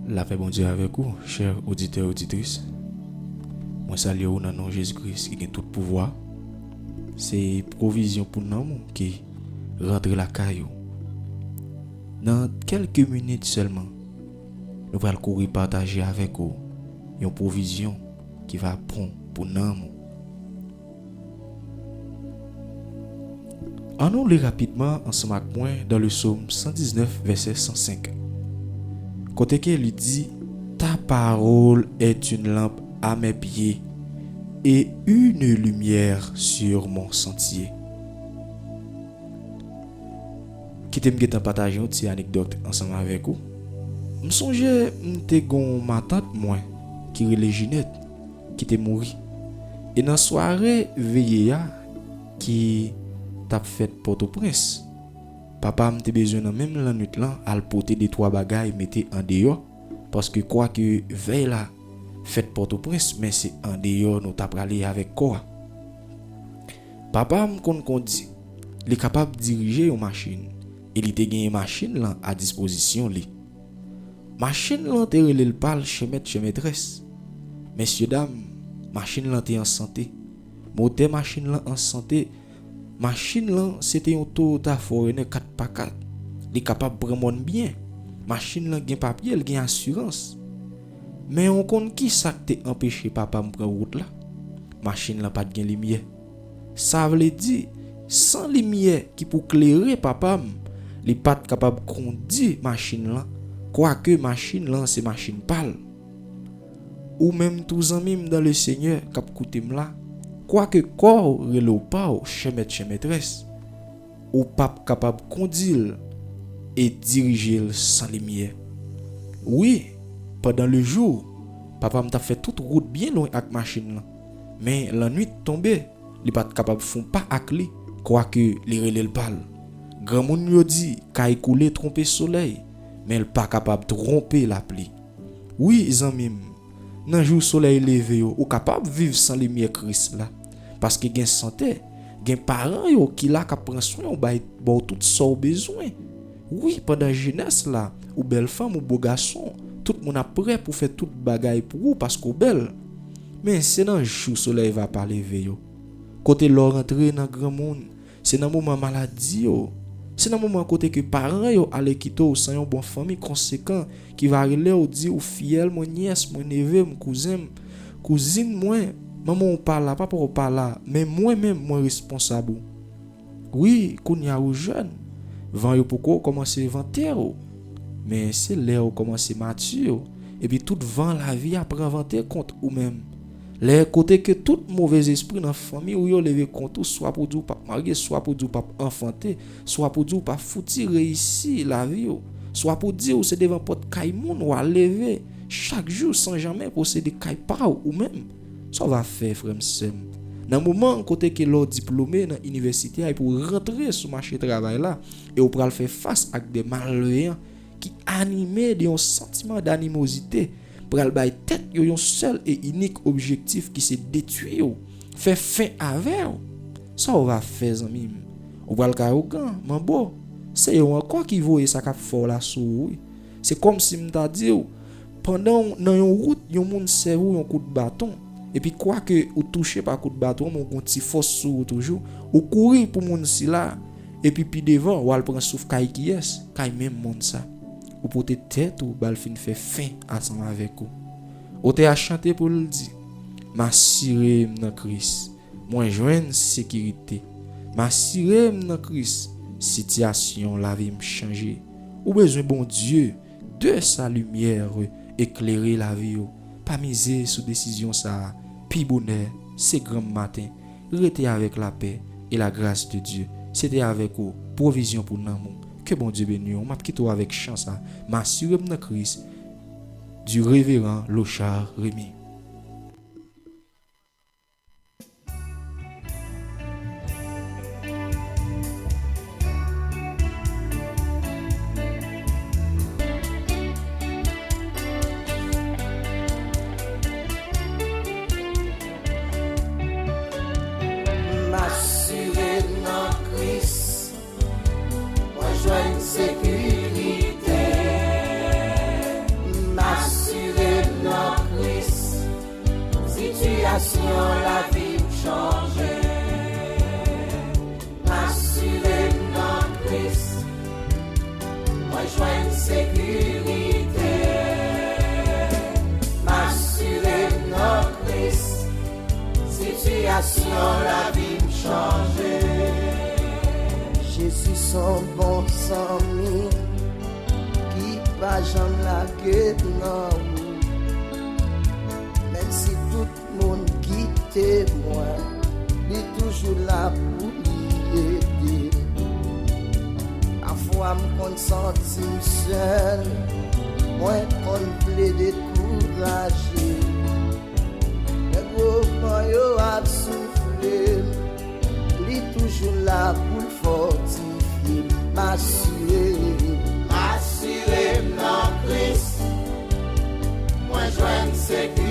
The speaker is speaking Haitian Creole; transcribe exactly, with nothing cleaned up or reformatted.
Lapè Bondye avèk ou, chè oditè, oditris. Mwen salye w nan non Jezi Kris ki gen tout pouvwa. Se pwovizyon pou nanm ou ki rantre lakay ou. Nan kèlke minit sèlman, nou pral kouri pataje avèk ou yon pwovizyon ki va bon pou nanm ou. Annou li rapidman ansanm ak mwen dans le psaume cent dix-neuf, vèsè san senk. Kote ke li di, ta parole est une lampe à mes pieds et une lumière sur mon sentier. Kite m gentan pataje yon ti anekdòt ansanm avèk ou. M sonje m te gon matant mwen ki rele Jinèt, ki te mouri. E nan sware veye a ki t ap fèt Pòtoprens, papa m te bezwen nan menm lannwit lan al pote de twa bagay mete andeyò, paske kwake vèy la fèt Pòtoprens, men se andeyò nou ta prale avèk kò a. Papa m konn kondi, li kapab dirije yon machin, e li te genyen machin lan a dispozisyon li. Machin lan te rele l pa l chèmèt chèmètrès. Mesyedam, machin lan te an sante. Motè machin lan an sante. Machin lan se te yon Toyota Forerunner kat pa kat. Li kapab pran mòn byen. Machin lan gen papye, l gen asirans. Men w konn kisa k te anpeche papa m pran wout la? Machin lan pa t gen limyè. Sa vle di, san limyè ki pou klere papa m, li pa t kapab kondi machin lan, kwake machin lan se machin pa l. Ou menm tou, zanmi m dans le Seigneur k ap koute m la, kwake kò w rele w pa w chèmèt chèmètrès, ou p ap kapab kondi l e dirije l san limyè. Wi, pandan le jou, papa m t ap fè tout wout byen lwen ak machin lan, men lannwit tonbe, li pa t kapab fon pa ak li, kwake li rele l pa l. Granmoun yo di, kay koule twonpe solèy, men l pa kapab twonpe lapli. Wi, zanmi m, nan jou solèy leve yo, ou kapab viv san limyè Kris la. Paske gen sante, gen paran yo ki la k ap pran swen w, bay, ba w tout sa w bezwen. Wi, pandan jenès la, ou bèl fanm, ou bo gason, tout moun ap prè pou fè tout bagay pou ou paske w bèl. Men se nan jou solèy va pa leve yo. Kote lè w rantre nan granmoun, se nan moman maladi yo. Se nan moman kote ke paran yo ale kite w san yon bon fanmi konsekan ki va rele w, di w, fiyèl mwen, nyès mwen, neve m, kouzen m, kouzin mwen, manman w pa la, papa w pa la, men mwen menm, mwen responsab ou. Wi, kounye a ou jèn. Van yo poko kòmanse vante w. Men se lè w kòmanse mati, epi tout van lavi a pran vante kont ou menm. Lè kote ke tout movèzespri nan fanmi w yo leve kont ou, swa pou di w p ap marye, swa pou di w p ap anfante, swa pou di w p ap fouti reyisi lavi w, swa pou di w se devan pòt kay moun w al leve chak jou san janmen posede kay pa w ou menm. Sa w va fè, frè m, sè m? Nan moman kote ke lè w diplome nan inivèsite a epi w rantre sou mache travay la e w pral fè fas ak de malveyan ki anime de yon santiman danimozite, pral bay tèt yo yon sèl e inik objektif ki se detwi w, fè fen avè w. Sa w va fè, zanmi m? Ou pral kay ougan, manbo. Se yo ankò ki voye sa k ap fè w la sou ou, wi. Se kòmsi m ta di w, pandan w nan yon wout, yon moun sèvi w yon kout baton, epi kwake ou touche pa kout baton an, men w gen yon ti fòs sou ou toujou, ou kouri pou moun sila, epi pi devan, w al pran souf kay kiyès? Kay menm moun sa. Ou pote tèt ou ba l fin fè fen ansanm avèk ou. Otè a chante pou l di, m asire m nan Kris, mwen jwenn sekirite. M asire m nan Kris, sitiyasyon lavi m chanje. Ou bezwen Bondye, de sa limyè eklere lavi w. Pa mize sou desizyon sa a. Pi bonè, se granm maten. Rete avèk lapè e lagras de Dye. Se te avèk ou, pwovizyon pou nanm ou. Ke Bondye beni w. M ap kite w avèk chan sa. M asire m nan Kris, du révérend Lochard Remy. M asire nan Kris, mwen jwenn sekirite. M Mwen jwenn sekirite, m asire m nan Kris. Sitiyasyon lavi m chanje. Jezi s on bon zanmi ki pa janm lage m nan wout. Menm si tout moun kite mwen, li toujou la pou li ede. Pafwa m konn santi m sèl, mwen konn vle dekouraje. Lè gwo van yo ap soufle m, li toujou la pou l fòtifye m. M asire, m asire m nan Kris, mwen jwenn sekirite.